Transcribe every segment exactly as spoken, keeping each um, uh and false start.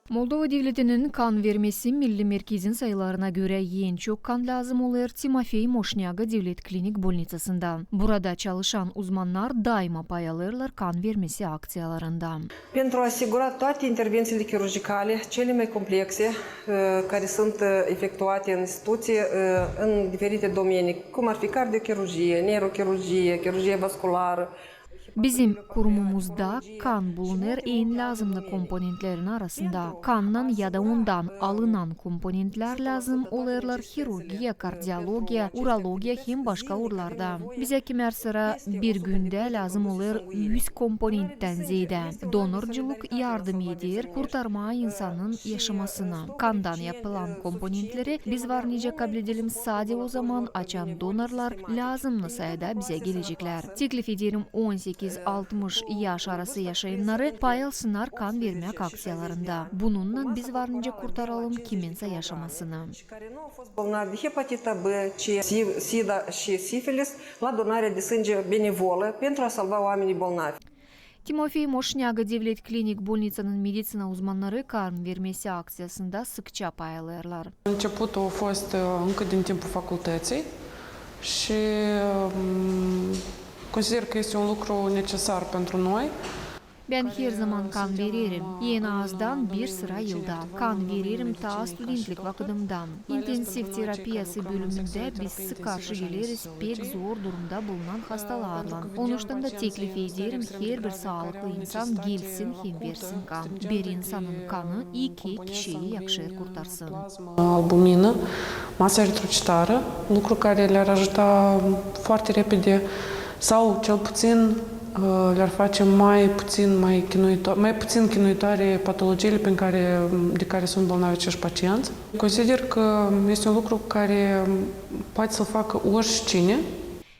Moldova devletinin kan vermesi milli merkezin sayılarına görä en çok kan lääzım olêr Timofey Moşneaga devlet klinik bolnitsasında. Burada çalışan uzmannar daima pay alêrlar kan vermesi akţiyalarında. Pentru a asigura toate intervențiile chirurgicale cele mai complexe, e, care sunt, e, efectuate în instituții, e, în diferite domenii, cum ar fi cardiochirurgie, neurochirurgie, chirurgie vasculară. Bizim kurumumuzda kan bulunêr en lääzımnı komponentlerin arasında. Kandan ya da ondan alınan komponentlär lääzım olêrlar hirurgiya, kardiologiya, urologiya hem başka uurlarda. Bizä kimär sıra bir gündä lääzım olêr üz komponenttän zeedä. Donorculuk yardım eder kurtarmaa insanın yaşamasını. Kandan yapılan komponentleri biz var nicä kabledelim sade o zaman, açan donorlar lääzımnı sayıda bizä geleceklär. Teklif ederim on sekiz altmış yaş arası yaşayannarı pay alsınnar kan vermäk akţiyalarında. Bununnan biz var nicä kurtaralım kiminsä yaşamasını. Care nu au fost bolnavi de hepatita B, C, si-, sida și sifilis la donarea de sânge benevolă pentru a salva oamenii bolnavi. Timofey Moşneaga devlet klinik bolnitsanın meditsina uzmannarı kan vermesi akţiyasında sıkça pay alêrlar. Începutul a fost, ă, încă din timpul facultății și, ă, consider că este un lucru necesar pentru noi. Bän her zaman kan vererim, en azdan bir sıra yılda. Kan vererim taa studentlik vakıdımdan. İntensiv terapiyası bölümündä biz sık karşı geleriz pek zor durumda bulunan hastalarlan. Onuştan da teklif ederim, herbir saalıklı insan gelsin hem versin kan. Bir insanın kanı iki kişiyi yakışêr kurtarsın. Albumină, masa eritrocitară, lucru care le-ar ajuta foarte repede sau, cel puțin, ă, le-ar face mai puțin, mai chinuito-, mai puțin chinuitoare patologiile prin care, de care sunt bolnavi acești pacienți. Consider că este un lucru care poate să-l facă oricine.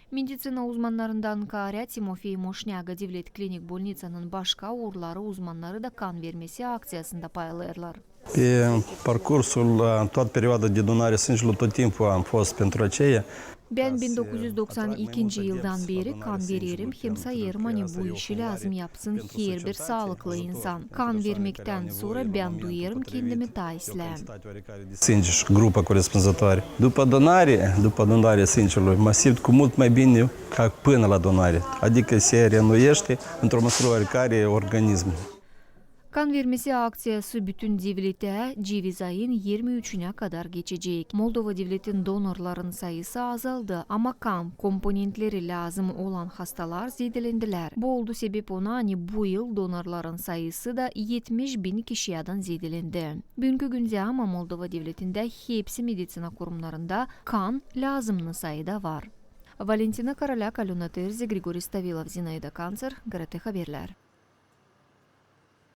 Meditsina uzmannarından kaarä Timofey Moşneaga devlet klinik bolnitsanın başka uurları uzmannarı da kan vermesi akţiyasında pay alêrlar. Pe parcursul, la toată perioada de donare sângelui, tot timpul am fost pentru aceea. Bän bin dokuz üz doksan ikinci yıldan beri kan vererim hem sayêrım, ani bu işi lääzım yapsın herbir saalıklı insan. Kan vermektän sora bän duyêrım kendimi taa islää. Sânge și grupă corespunzătoare. După donare, după donarea sângelui, mă simt cu mult mai bine ca până la donare. Adică se reînnoiește într-o măsură oarecare organismul. Kan vermesi akţiyası bütün devletä ceviz ayın irmi üçünä kadar geçecek. Moldova devletin donorların sayısı azaldı, ama kan komponentleri lääzım olan hastalar zedelendilär. Bu oldu sebep ona, ani bu yıl donorların sayısı da etmiş bin kişiyädän zedelendi. Büünkü gündä ama Moldova devletindä hepsi meditsina kurumnarında kan lääzımnı sayıda var. Valentina Korolak, Alöna Terzi, Grigori Stavilov, Zinaida Kanţer, GRT Haberlär.